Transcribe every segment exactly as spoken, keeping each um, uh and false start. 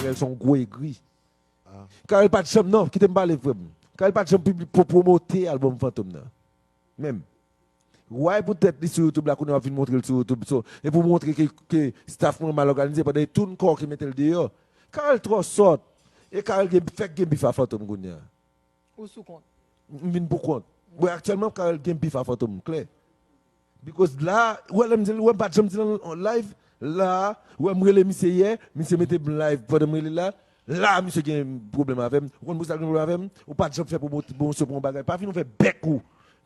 Karèl se yon gwo egri. Karèl pa t janm, non, kite m pale frè m. Karèl pa t janm pibli-, pwo-, pwomote albòm Fantom nan. Menm. Why poutèt li sou YouTube la, kounye a w ap vin montre l sou YouTube, so, e pou montre ke, ke staff mwen mal òganize, pandan e tou n kò ki mete l deyò. Karèl twò sòt. E Karèl gen, fèk gen bif a Fantom kounye a. Ou sou kont. M vin pou kont. Wè, aktyèlman, Karèl gen bif a Fantom, klè. Because la, wè, lè m di l, wè, m pa t janm di l an live, la, wè, m rele misye yè, misye mete m live pandan m rele l la, la, misye gen pwoblèm avè m. Ou konn pou sa l gen pwoblèm avè m? Ou pa t janm fè pwomosyon pou yon bagay. Pa vin ou fè bèk ou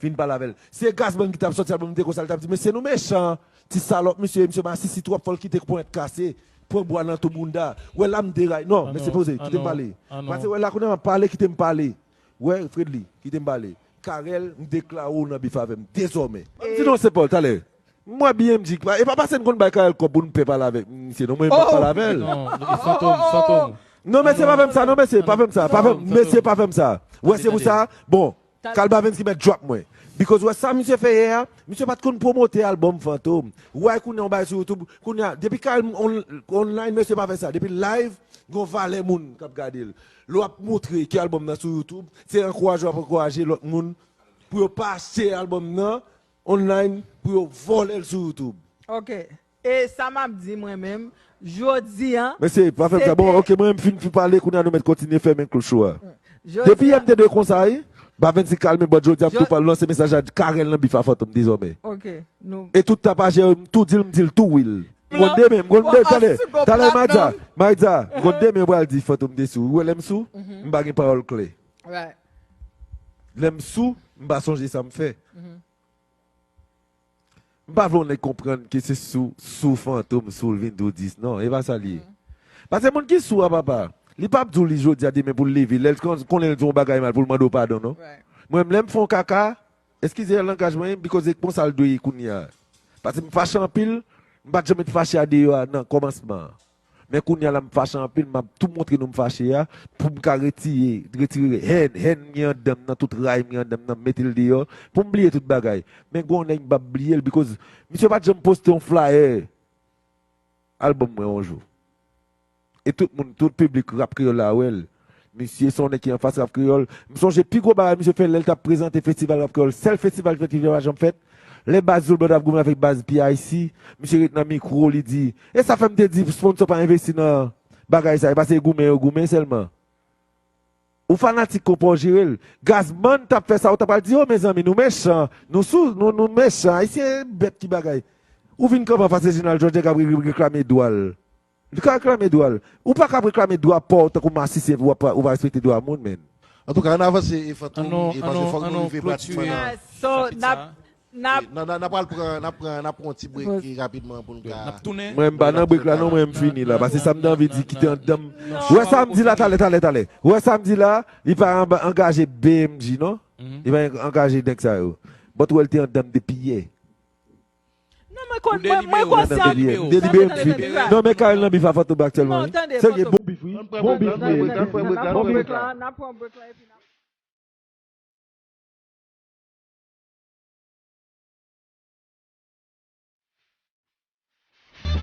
vin pale avè l. Se Gazzman ki t ap sòti albòm li te konsa, li t ap di, "Mesye, nou mechan, ti salòp, mesye, misye masisi twòp, fò l kite ponyèt kase, pran bwa nan tou bounda." Wè, la m deray. Non, mesye, poze, kite m pale. Pase, wè, la, kounye a m ap pale, kite m pale. Wè, Fredly, kite m pale. Karèl, m deklare w nan bif avè m, dezòmè. Di non, Sen Pòl, talè. M wè B M G, e pa pase n konn bay Karèl kòb pou n pè pale avèk misye, non, mwen, m p ap pale avè l. Non, e Fantom, Fantom. Non, mesye, pa fè m sa, non, mesye, pa fè m sa, pa fè m, mesye, pa fè m sa. Wè, se pou sa, bon, Kalbavens ki mèt drop mwen. Because wè sa misye fè yè a, misye pa t konn pwomote albòm Fantom. Wè, kounye a, yon bagay sou YouTube, kounye a, depi Karèl on-, online, mesye pa fè sa. Depi live, gon valè moun k ap gade l. Lè w ap montre ke albòm nan sou YouTube, se ankouraje w ap ankouraje lòt moun pou yo pa achte albòm nan online, pou yo vòlè l sou YouTube. Ok. E sa m ap di mwen menm, jodi a. Mesye, pa fè m sa. Bon, ok, mwen menm fin, fin pale, kounye a nou mèt kontinye fèmen klou show a. Depi yè m te dwe konsa, wi. Ba vennsis kalme, but jodi a m tou pral lanse mesaj la, Karèl nan bif a Fantom dezòmè. Ok. E tout tapajè yo, m tou di l, m di l tou, Will. M konn demen, m konn demen, talè, talè, Maritza, Maritza, m konn demen, m pral di Fantom te sou. Ou wè lè m sou, m pa gen pawòl klè. Lè m sou, m pa sonje sa m fè. M pa vle yon nèg konprann ke se sou, sou Fantom, sou l vin tou dis. Non, e pa sa l ye. Paske moun ki sou a, papa, li p ap di w li jodi a, demen pou l leve. Lè l kon-, konnen l di yon bagay mal pou l mande w padon, non. Mwen, lè m fè yon kaka, eskize langaj mwen, because e konsa l dwe ye kounye a. Paske m fache anpil, m pa t janm met fache a deyò a nan kòmansman an. Men kounye a la m fache anpil, m ap tou montre nou m fache a, pou m ka retire, retire hèn, hèn m gen anndan m nan, tout ray m gen anndan m nan, m mete l deyò, pou m bliye tout bagay. Men gon nèg m p ap bliye l, because misye pa t janm poste yon flyer albòm mwen yon jou. E tout moun, tout piblik rap kreyòl la wè l. Misye se yon nèg ki anfas rap kreyòl. M sonje pi gwo bagay misye fè lè l t ap prezante festival rap kreyòl. Sèl festival ki fèt ki pa janm fèt. Lè baz Zulu Blood ap goumen avèk baz P I C, misye ret nan mikwo, li di, e sa fè m te di sponsò pa envesti nan bagay sa, e pa se goumen yo goumen sèlman. Ou fanatik konpa w jere l. Gazzman t ap fè sa, ou ta pral di, o mezanmi, nou mechan, nou sou, nou, nou mechan, Ayisyen bèt ki bagay. Ou vin kanpe anfas Reginald Georges nèg ap re-, re-, reklame dwa l. Li ka reklame dwa l. Ou pa ka reklame dwa pa w tankou masisi epi w ap, ou pa respekte dwa moun, menn. Antouka, ann avanse, e Fantom, e paske fòk nou rive pratikman nan. So, n ap, n ap, n ap pral pran, n ap pran, n ap pran yon ti break rapidman pou nou ka. Mwen, m pa nan break la, non, mwen, m fini la. Paske sa m te anvi di, kite anndan m. Ou wè sa m di la, talè, talè, talè. Ou wè sa m di la, li pa anba-, angaje B M G, non? Li pa angaje nèg sa yo. But ou wè l te anndan m depi yè. Non, mwen konn, mwen, mwen konsyan. M delibere, m fini. Non, men Karèl nan bif a Fantom aktyèlman, wi. Serye, bon bif, wi. Bon bif, wi. Bon bif. N ap pran break la, epi n ap